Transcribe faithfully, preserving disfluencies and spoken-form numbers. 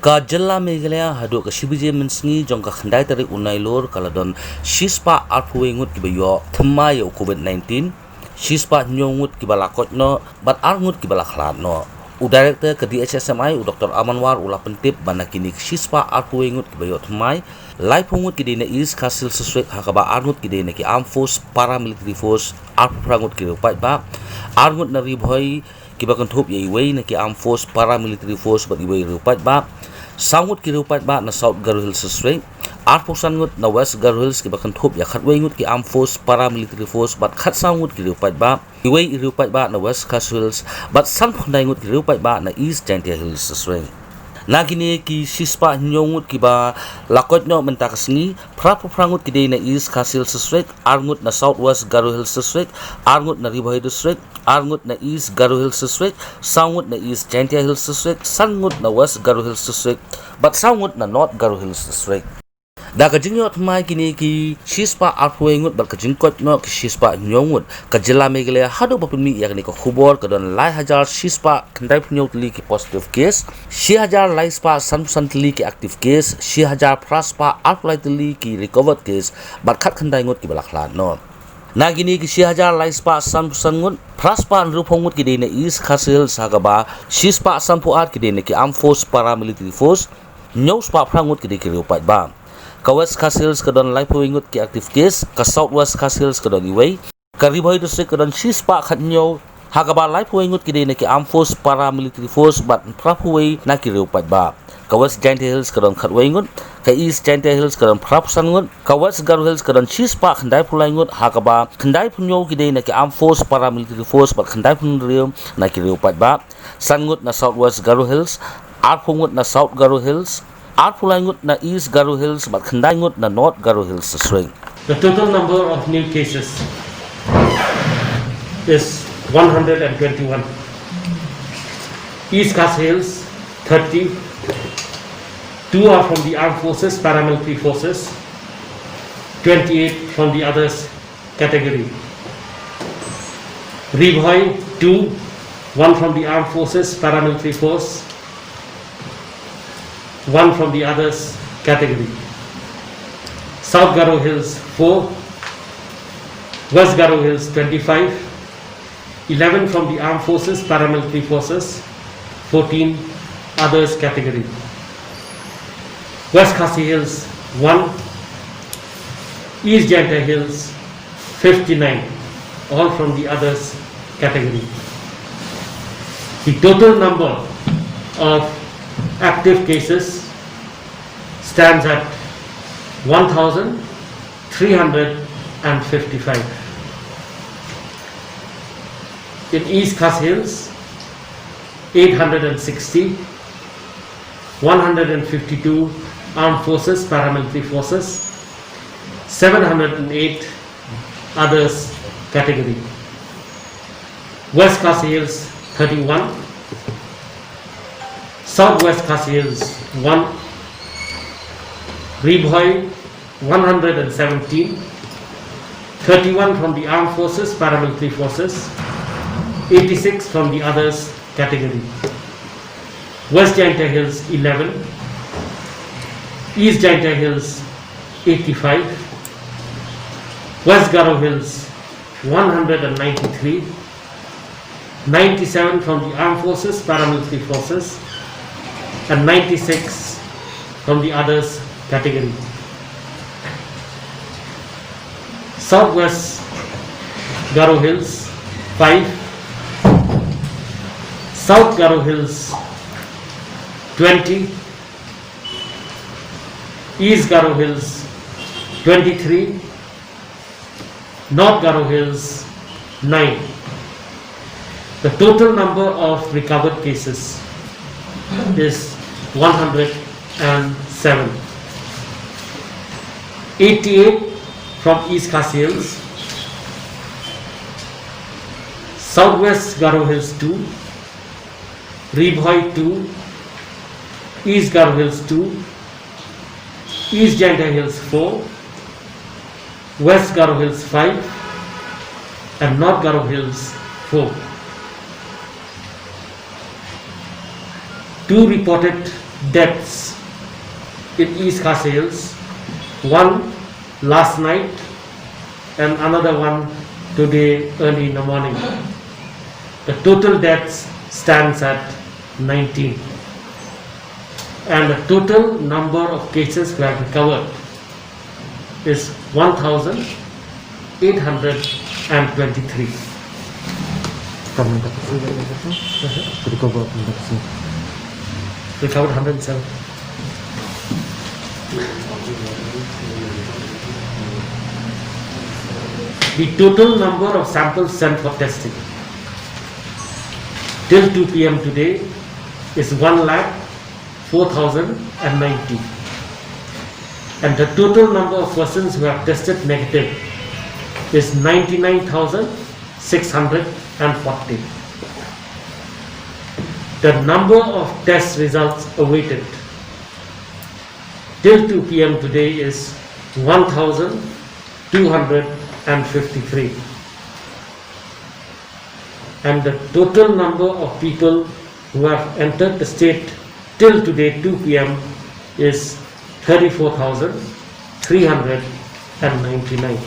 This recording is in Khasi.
Ka jylla Meghalaya haduh ka shi baje mynsngi jong ka khyndai tarik u Nailur ka la don shispah arphew wei ngut kiba ïoh thymmai ïa u covid nineteen, shispah hynñiew ngut kiba la koit noh bad ar ngut kiba la khlad noh. U director ka D H S M I u Doctor Amanwar u la pyntip ba na kine ki shispah arphew wei ngut kiba ïoh thymmai, laiphew ngut ki dei na East Khasi Hills District, ha kaba ar ngut ki dei na ki Armed Force, Paramilitary Force, arphew phra ngut ki riew paidbah, ar ngut na Ri Bhoi kiba kynthup ïa iwei na ki Armed Force, Paramilitary Force bad iwei riew paidbah, saw ngut ki riew paidbah na South Garo Hills District, arphew san ngut na West Garo Hills kiba kynthup ïa khatwei ngut ki Armed Force, Paramilitary Force bad khatsaw ngut ki riew paidbah, iwei i riew paidbah na West Khasi Hills bad sanphew khyndai ngut ki riew paidbah na East Jaintia Hills District. Na kine ki shispah hynñiew ngut kiba la koit noh mynta ka sngi, phraphew phra ngut ki dei na East Khasi Hills District, ar ngut na South West Garo Hills District, ar ngut na Ri Bhoi District, ar ngut na East Garo Hills District, saw ngut na East Jaintia Hills District, san ngut na West Garo Hills District bad saw ngut na North Garo Hills District. Da ka jingïoh thymmai kine ki shispah arphew wei ngut bad ka jingkoit noh ki shispah hynñiew ngut, ka jylla Meghalaya haduh ba pynmih ïa kane ka khubor ka don lai hajar shispah khyndaiphew hynñiew tylli ki positive case, shi hajar laispah sanphew san tylli ki active case, shi hajar phraspah arphew lai tylli ki recovered case bad khatkhyndai ngut kiba la khlad noh. Na kine ki shi hajar laispah sanphew san ngut, phraspah hynriewphew ngut ki dei na East Khasi Hills, ha kaba shispah sanphew ar ki dei na ki Armed Force, Paramilitary Force, hynñiewspah phra ngut ki dei ki riew paidbah. Ka West Khasi Hills ka don laiphew wei ngut ki active case, ka South West Khasi Hills ka don iwei, ka Ri Bhoi District ka don shispah khathynñiew, ha kaba laiphew wei ngut ki dei na ki Armed Force, Paramilitary Force bad phraphew wei na ki riew paidbah. Ka West Jaintia Hills ka don khatwei ngut, ka East Jaintia Hills ka don phraphew san ngut, ka West Garo Hills ka don shispah khyndaiphew lai ngut, ha kaba khyndaiphew hynñiew ki dei na ki Armed Force, Paramilitary Force bad khyndaiphew hynriew na ki riew paidbah, san ngut na South West Garo Hills, arphew ngut na South Garo Hills, arphew lai ngut na East Garo Hills bad khyndai ngut na North Garo Hills District. The total number of new cases is one hundred and twenty-one. East Khasi Hills, thirty. Two are from the armed forces, paramilitary forces. Twenty-eight from the others category. Ri Bhoi, two, one from the armed forces, paramilitary force, one from the others category. South Garo Hills, four, West Garo Hills, twenty-five, eleven from the armed forces, paramilitary forces, fourteen others category. West Khasi Hills, one, East Jaintia Hills, fifty-nine, all from the others category. The total number of active cases stands at one thousand three hundred and fifty-five. In East Khasi Hills, eight hundred and sixty, one hundred and fifty-two armed forces, paramilitary forces, seven hundred and eight others category. West Khasi Hills, thirty-one. Southwest Khasi Hills, one. Ri Bhoi, one hundred and seventeen. Thirty-one from the armed forces, paramilitary forces. Eighty-six from the others category. West Jaintia Hills, eleven. East Jaintia Hills, eighty-five. West Garo Hills, one hundred and ninety-three. Ninety-seven from the armed forces, paramilitary forces, and ninety-six from the others category. Southwest Garo Hills, five. South Garo Hills, twenty. East Garo Hills, twenty-three. North Garo Hills, nine. The total number of recovered cases is one hundred and seven. Eighty-eight from East Khasi Hills. Southwest Garo Hills, two. Ri Bhoi, two. East Garo Hills, two. East Jaintia Hills, four. West Garo Hills, five. And North Garo Hills, four. Two reported deaths in East Khasi Hills, one last night and another one today early in the morning. The total deaths stands at nineteen. And the total number of cases who have recovered is one thousand eight hundred and twenty-three. Recovered one hundred seven. The total number of samples sent for testing till two p m today is one lakh four thousand and ninety. And the total number of persons who have tested negative is ninety-nine thousand six hundred and forty. The number of test results awaited till two p m today is one thousand two hundred and fifty-three. And the total number of people who have entered the state till today, two p m, is thirty-four thousand three hundred and ninety-nine.